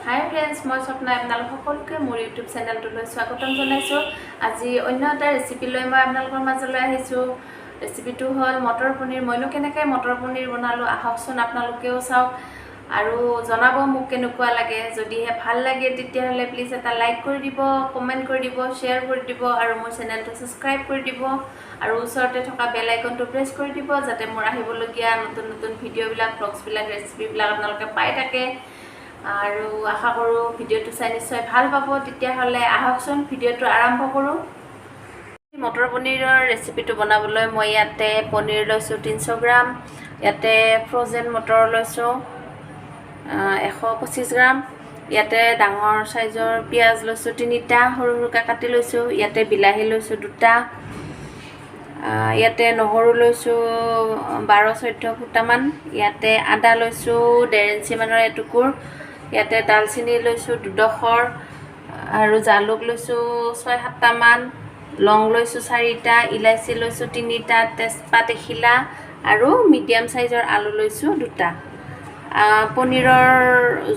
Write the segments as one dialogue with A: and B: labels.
A: হাই friends, মই স্বপ্নাই আপোনালোক সকলোকে মোৰ ইউটিউব চেনেলটোলৈ স্বাগতম জনাইছোঁ। আজি অন্য এটা ৰেচিপি লৈ মই আপোনালোকৰ মাজলৈ আহিছোঁ। ৰেচিপিটো হ'ল মটৰ পনীৰ। মইনো কেনেকৈ মটৰ পনীৰ বনালোঁ, আহকচোন আপোনালোকেও চাওক আৰু জনাব মোক কেনেকুৱা লাগে। যদিহে ভাল লাগে তেতিয়াহ'লে প্লিজ এটা লাইক কৰি দিব, কমেণ্ট কৰি দিব, শ্বেয়াৰ কৰি দিব আৰু মোৰ চেনেলটো ছাবস্ক্ৰাইব কৰি দিব আৰু ওচৰতে থকা বেল আইকনটো প্ৰেছ কৰি দিব, যাতে মোৰ আহিবলগীয়া নতুন নতুন ভিডিঅ'বিলাক, ব্লগছবিলাক, ৰেচিপিবিলাক আপোনালোকে পাই থাকে। আৰু আশা কৰোঁ ভিডিঅ'টো চাই নিশ্চয় ভাল পাব। তেতিয়াহ'লে আহকচোন ভিডিঅ'টো আৰম্ভ কৰোঁ। মটৰ পনীৰৰ ৰেচিপিটো বনাবলৈ মই ইয়াতে পনীৰ লৈছোঁ 300 গ্ৰাম, ইয়াতে ফ্ৰ'জেন মটৰ লৈছোঁ 125 গ্ৰাম, ইয়াতে ডাঙৰ চাইজৰ পিঁয়াজ লৈছোঁ 3টা, সৰু সৰুকৈ কাটি লৈছোঁ, ইয়াতে বিলাহী লৈছোঁ 2টা, ইয়াতে নহৰু লৈছোঁ 12-14 ফুটামান, ইয়াতে আদা লৈছোঁ 1.5 ইঞ্চিমানৰ এটুকুৰ, ইয়াতে ডালচেনি লৈছোঁ 2ডোখৰ আৰু জালুক লৈছোঁ 6-7টামান, লং লৈছোঁ 4টা, ইলাচি লৈছোঁ 3টা, তেজপাত এখিলা আৰু মিডিয়াম চাইজৰ আলু লৈছোঁ 2টা। পনীৰৰ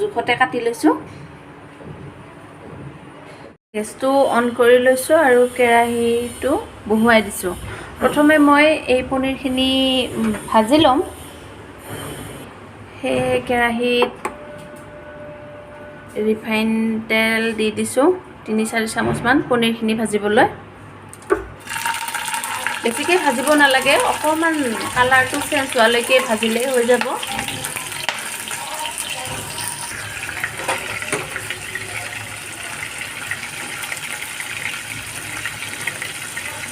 A: জোখতে কাটি লৈছোঁ। গেছটো অন কৰি লৈছোঁ আৰু কেৰাহীটো বহুৱাই দিছোঁ। প্ৰথমে মই এই পনীৰখিনি ভাজি ল'ম। সেই কেৰাহীত ৰিফাইন তেল দি দিছোঁ 3-4 চামুচমান পনীৰখিনি ভাজিবলৈ। বেছিকৈ ভাজিব নালাগে, অকণমান কালাৰটো চেঞ্জ হোৱালৈকে ভাজিলেই হৈ যাব।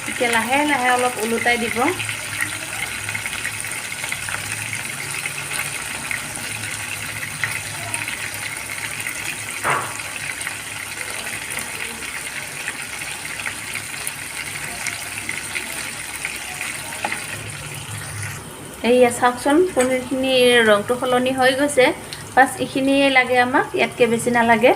A: এতিয়া লাহে লাহে অলপ ওলোটাই দিব। এইয়া চাওকচোন, পনীৰখিনিৰ ৰংটো সলনি হৈ গৈছে। বাছ এইখিনিয়ে লাগে আমাক, ইয়াতকৈ বেছি নালাগে।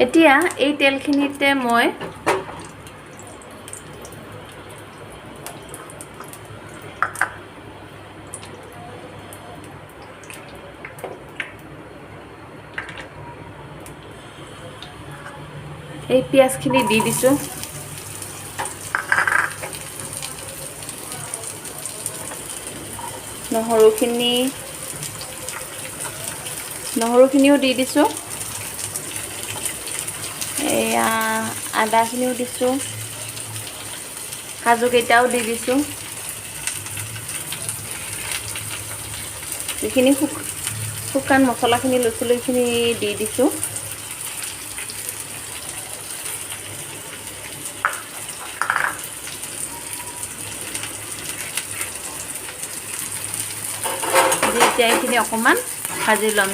A: এতিয়া এই তেলখিনিতে মই এই পিঁয়াজখিনি দি দিছোঁ। নহৰুখিনিও দি দিছোঁ। এয়া আদাখিনিও দিছোঁ, কাজুকেইটাও দি দিছোঁ। যিখিনি শুকান মছলাখিনি লৈছিলোঁ সেইখিনি দি দিছোঁ। দি এতিয়া এইখিনি অকণমান ভাজি ল'ম।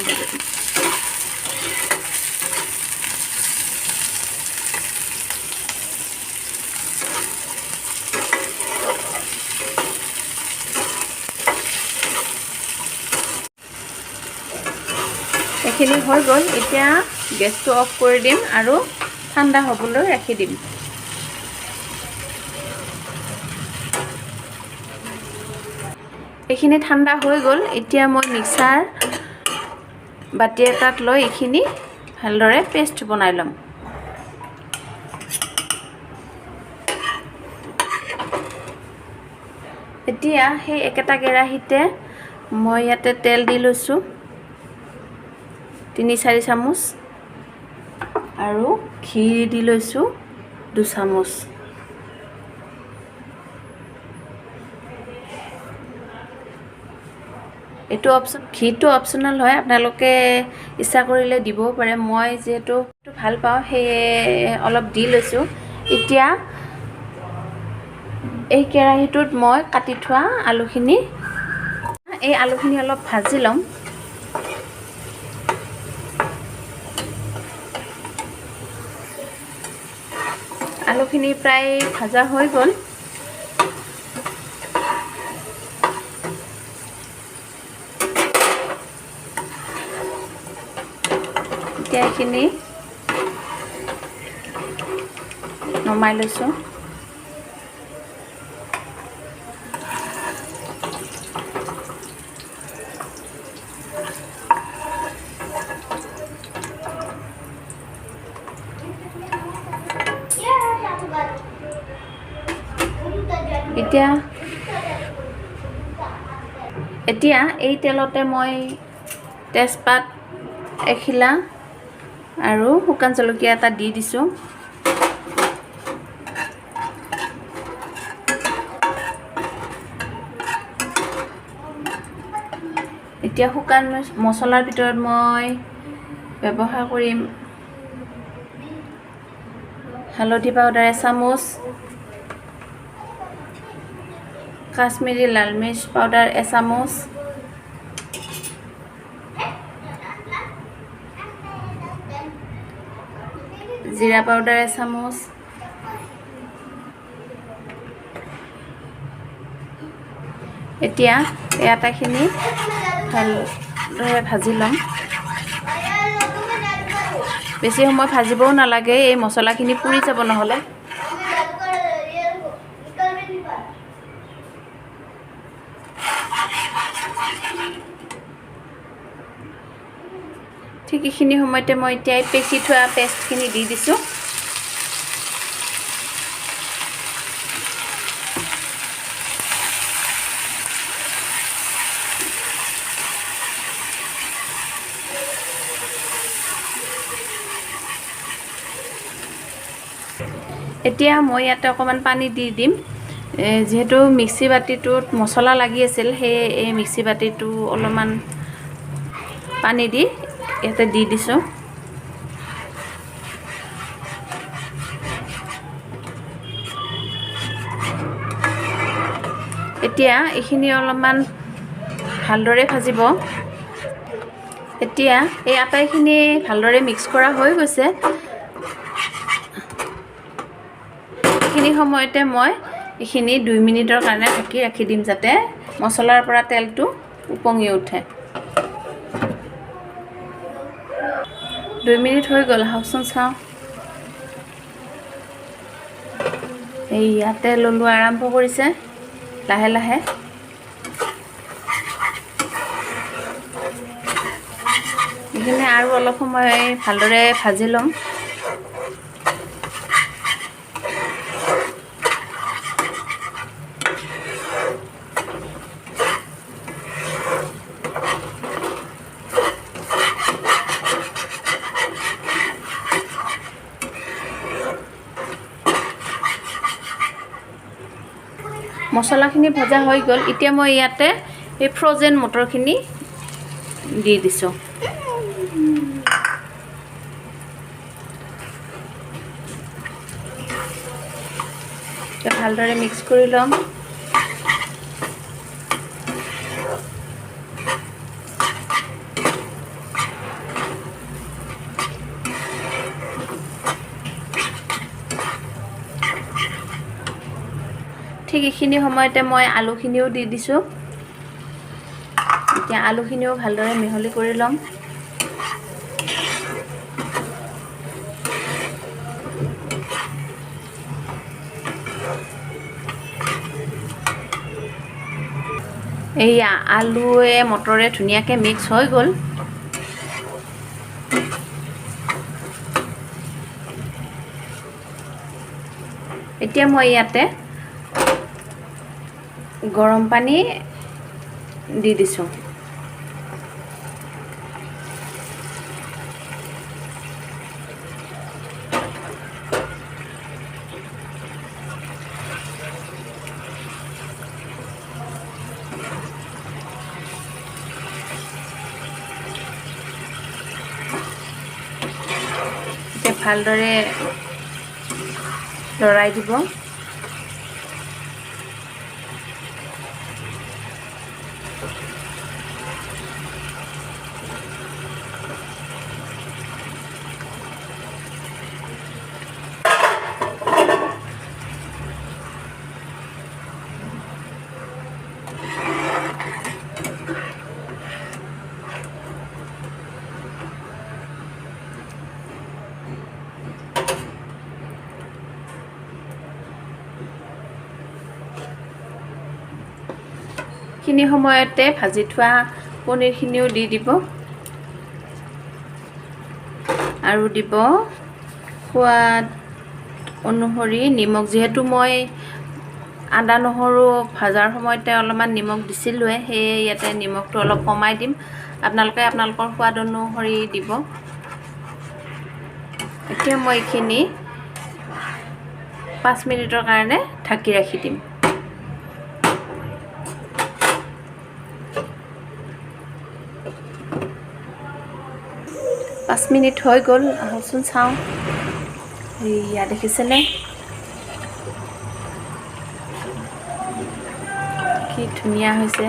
A: এইখিনি হৈ গ'ল। এতিয়া গেছটো অফ কৰি দিম আৰু ঠাণ্ডা হ'বলৈ ৰাখি দিম। এইখিনি ঠাণ্ডা হৈ গ'ল। এতিয়া মই মিক্সাৰ বাতি এটাত লৈ এইখিনি ভালদৰে পেষ্ট বনাই ল'ম। এতিয়া সেই একেটা কেৰাহীতে মই ইয়াতে তেল দি লৈছোঁ 3-4 চামুচ আৰু ঘি দি লৈছোঁ 2 চামুচ। এইটো অপশ্যন, ঘিটো অপশ্যনেল হয়, আপোনালোকে ইচ্ছা কৰিলে দিবও পাৰে। মই যিহেতু ভাল পাওঁ সেয়ে অলপ দি লৈছোঁ। এতিয়া এই কেৰাহীটোত মই কাটি থোৱা আলুখিনি, এই আলুখিনি অলপ ভাজি ল'ম। আলুখিনি প্ৰায় ভাজা হৈ গ'ল। এতিয়া এইখিনি নমাই লৈছোঁ। এতিয়া এতিয়া এই তেলতে মই তেজপাত এখিলা আৰু শুকান জলকীয়া এটা দি দিছোঁ। এতিয়া শুকান মছলাৰ ভিতৰত মই ব্যৱহাৰ কৰিম হালধি পাউডাৰ এচামুচ, কাশ্মীৰী লাল মিৰ্চ পাউডাৰ এচামুচ, জিৰা পাউডাৰ এচামুচ, এতিয়া এই আটাখিনি ভালদৰে ভাজি ল'ম। বেছি সময় ভাজিবও নালাগে, এই মছলাখিনি পুৰি যাব নহ'লে। ঠিক এইখিনি সময়তে মই এতিয়া পিচি থোৱা পেষ্টখিনি দি দিছোঁ। এতিয়া মই ইয়াতে অকণমান পানী দি দিম। যিহেতু মিক্সি বাতিটোত মছলা লাগি আছিল, সেয়ে এই মিক্সি বাতিটো অলপমান পানী দি ইয়াতে দি দিছোঁ। এতিয়া এইখিনি অলপমান ভালদৰে ভাজিব। এতিয়া এই আটাইখিনি ভালদৰে মিক্স কৰা হৈ গৈছে। এইখিনি সময়তে মই এইখিনি 2 মিনিটৰ কাৰণে ঢাকি ৰাখি দিম, যাতে মছলাৰ পৰা তেলটো উপঙি উঠে। 2 মিনিট হৈ গ'ল, আহকচোন চাওঁ। এইয়া তেল ওলোৱা আৰম্ভ কৰিছে লাহে লাহে। এইখিনি আৰু অলপ সময় ভালদৰে ভাজি ল'ম। মছলাখিনি ভজা হৈ গ'ল। এতিয়া মই ইয়াতে এই ফ্ৰ'জেন মটৰখিনি দি দিছোঁ। ভালদৰে মিক্স কৰি ল'ম। ঠিক এইখিনি সময়তে মই আলুখিনিও দি দিছোঁ। এতিয়া আলুখিনিও ভালদৰে মিহলি কৰি ল'ম। এইয়া আলুৱে মটৰে ধুনীয়াকৈ মিক্স হৈ গ'ল। এতিয়া মই ইয়াতে গৰম পানী দি দিছোঁ। এতিয়া ভালদৰে লৰাই দিব। এইখিনি সময়তে ভাজি থোৱা পনীৰখিনিও দি দিব আৰু দিব সোৱাদ অনুসৰি নিমখ। যিহেতু মই আদা নহৰু ভজাৰ সময়তে অলপমান নিমখ দিছিলোঁৱে, সেয়ে ইয়াতে নিমখটো অলপ কমাই দিম। আপোনালোকে আপোনালোকৰ সোৱাদ অনুসৰি দিব। এতিয়া মই এইখিনি 5 মিনিটৰ কাৰণে ঢাকি ৰাখি দিম। পাঁচ মিনিট হৈ গ'ল, আহকচোন চাওঁ। এইয়া দেখিছেনে কি ধুনীয়া হৈছে।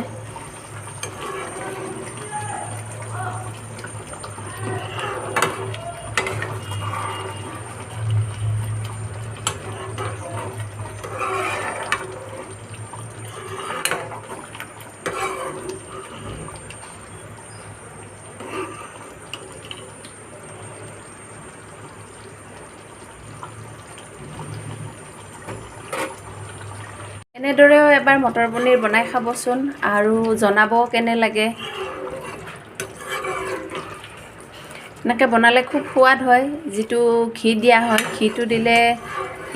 A: এনেদৰেও এবাৰ মটৰ পনীৰ বনাই খাবচোন আৰু জনাব কেনে লাগে। এনেকৈ বনালে খুব সোৱাদ হয়। যিটো ঘি দিয়া হয়, ঘিটো দিলে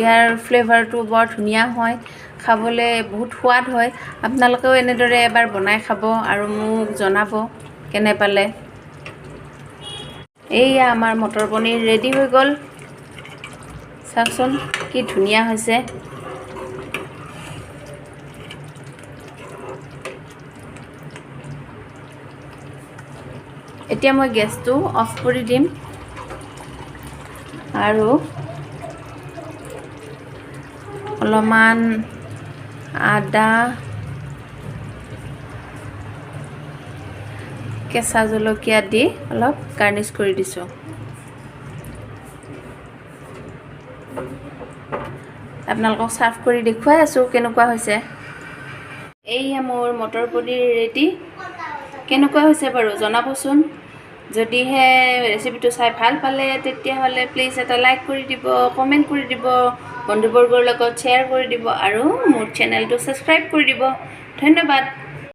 A: ইয়াৰ ফ্লেভাৰটো বৰ ধুনীয়া হয়, খাবলৈ বহুত সোৱাদ হয়। আপোনালোকেও এনেদৰে এবাৰ বনাই খাব আৰু মোক জনাব কেনে পালে। এইয়া আমাৰ মটৰ পনীৰ ৰেডি হৈ গ'ল। চাওকচোন কি ধুনীয়া হৈছে। এতিয়া মই গেছটো অফ কৰি দিম আৰু অলপমান আদা, কেঁচা জলকীয়া দি অলপ গাৰ্নিছ কৰি দিছোঁ। আপোনালোকক ছাৰ্ভ কৰি দেখুৱাই আছোঁ কেনেকুৱা হৈছে। এইয়া মোৰ মটৰ পনীৰ ৰেডি। কেনেকুৱা হৈছে বাৰু জনাবচোন। যদিহে ৰেচিপিটো চাই ভাল পালে তেতিয়াহ'লে প্লিজ এটা লাইক কৰি দিব, কমেণ্ট কৰি দিব, বন্ধুবৰ্গৰ লগত শ্বেয়াৰ কৰি দিব আৰু মোৰ চেনেলটো ছাবস্ক্ৰাইব কৰি দিব। ধন্যবাদ।